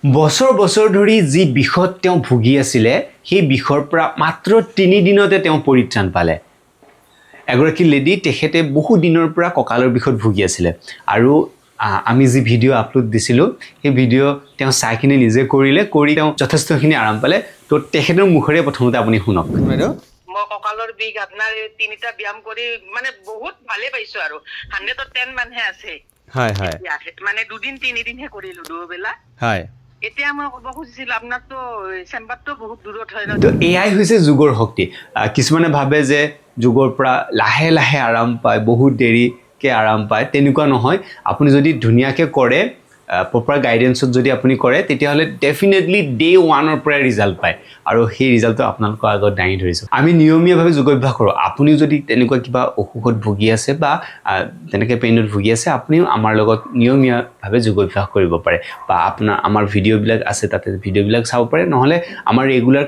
বছৰ বছৰ ধৰি যি বিষত তেওঁ ভুগি আছিলে, সেই বিষৰ পৰা মাত্ৰ 3 দিনতে তেওঁ পৰিত্ৰাণ পালে। এগৰাকী লেডি, তেখেতে বহু দিনৰ পৰা কঁকালৰ বিষত ভুগি আছিলে আৰু আমি যি ভিডিঅ' আপলোড দিছিলোঁ, সেই ভিডিঅ' তেওঁ চাই কিনে নিজে কৰিলে। কৰি তেওঁ যথেষ্টখিনি আৰাম পালে। তো তেখেতৰ মুখেৰে প্ৰথমতে আপুনি শুনক। বাইদেউ। মই কঁকালৰ বিষ আপোনাৰ এই তিনিটা ব্যায়াম কৰি মানে বহুত ভালে পাইছো আৰু 100ত 10 মানহে আছে। হয় হয় এতিয়া মানে দুদিন তিনিদিনহে কৰিলো দুবেলা। এতিয়া মই ক'ব খুজিছিলো, আপোনাৰতো চেম্বাৰটো বহুত দূৰত হয় ন? তো এয়াই হৈছে যোগৰ শক্তি। কিছুমানে ভাবে যে যোগৰ পৰা লাহে লাহে আৰাম পায়, বহুত দেৰিকৈ আৰাম পায়। তেনেকুৱা নহয়। আপুনি যদি ধুনীয়াকৈ কৰে, প্ৰপাৰ গাইডেঞ্চত যদি আপুনি কৰে, তেতিয়াহ'লে ডেফিনেটলি ডে ওৱানৰ পৰাই ৰিজাল্ট পায় আৰু সেই ৰিজাল্টটো আপোনালোকৰ আগত দাঙি ধৰিছোঁ। আমি নিয়মীয়াভাৱে যোগাভ্যাস কৰোঁ। আপুনিও যদি তেনেকুৱা কিবা অসুখত ভুগি আছে বা তেনেকৈ পেইনত ভুগি আছে, আপুনিও আমাৰ লগত নিয়মীয়াভাৱে যোগাভ্যাস কৰিব পাৰে বা আপোনাৰ আমাৰ ভিডিঅ'বিলাক আছে, তাতে ভিডিঅ'বিলাক চাব পাৰে। নহ'লে আমাৰ ৰেগুলাৰ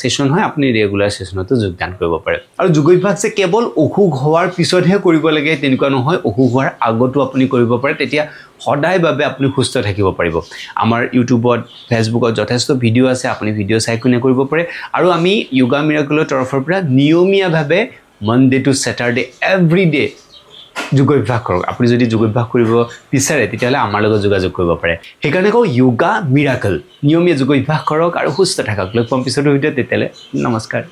ছেশ্যন হয়, আপুনি ৰেগুলাৰ ছেশ্যনতো যোগদান কৰিব পাৰে। আৰু যোগাভ্যাস যে কেৱল অসুখ হোৱাৰ পিছতহে কৰিব লাগে, তেনেকুৱা নহয়। অসুখ হোৱাৰ আগতো আপুনি কৰিব পাৰে। তেতিয়া সদায় বাবে আপুনি সুস্থ থাকিব পাৰিব। আমাৰ ইউটিউবত, ফেচবুকত যথেষ্ট ভিডিঅ' আছে, আপুনি ভিডিঅ' চাই কিনে কৰিব পাৰে। আৰু আমি য়োগা মিৰাকলৰ তৰফৰ পৰা নিয়মীয়াভাৱে Monday to Saturday every day যোগাভ্যাস কৰক। আপুনি যদি যোগাভ্যাস কৰিব বিচাৰে, তেতিয়াহ'লে আমাৰ লগত যোগাযোগ কৰিব পাৰে। সেইকাৰণে কওঁ, য়োগা মিৰাকল। নিয়মীয়া যোগাভ্যাস কৰক আৰু সুস্থ থাকক। লগ পাম পিছতো ভিডিঅ'ত। তেতিয়াহ'লে নমস্কাৰ।